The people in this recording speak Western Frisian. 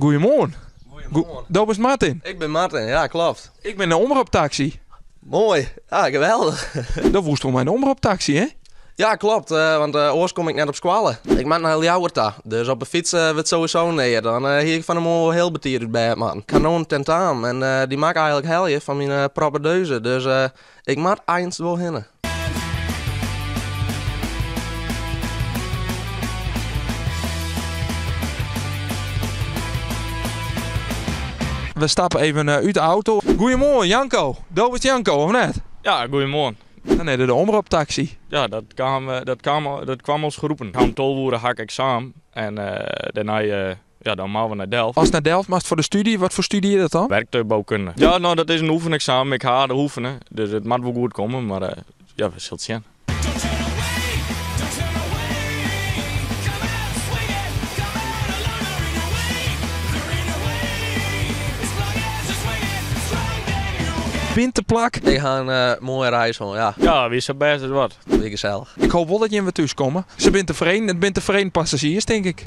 Goeiemoarn. Goeiemoarn. Do bist Martin? Ik bin Martin, ja klopt. Ik bin de omroptaksy. Moai, ja geweldich. Do woest wol mei de omroptaksy, hè? Ja, klopt, want oars kom ik net op skoalle. Ik moat nei Ljouwert ta, dus op 'e fyts wurdt sowieso neat. Dan hie ik fan 'e moarn wol hiel betiid út bêd moatten. Ik ha no in tentamen en dy moat ik eigenlik helje foar myn propedeuse, dus ik moat eins wol hinne. We stappe even út de auto. Goeiemoarn, Janko. Do bist Janko, of net? Ja, goeiemoarn. Dan is de omroptaksy. Ja, dat kaam, dat kaam, dat kwam als geroepen. Om 12 oere ha ik eksamen en dêrnei ja, dan moatte we nei Delft. Ast nei Delft moatst foar de studie, wat foar studie is dat dan? Werktuigbouwkunde. Ja, no, dat is in oefeneksamen. Ik ha aardich oefene, dus it moat wol goed komme, mar ja, we sille it sjen. Winterplak. Ik ha in moaie reis hân, ja. Ja, wie sa bêst as wat. Wie gesellich. Ik hoop wol dat jim wer thús komme. Se binne tefreden, it binne tefreden passazjiers, tink ik.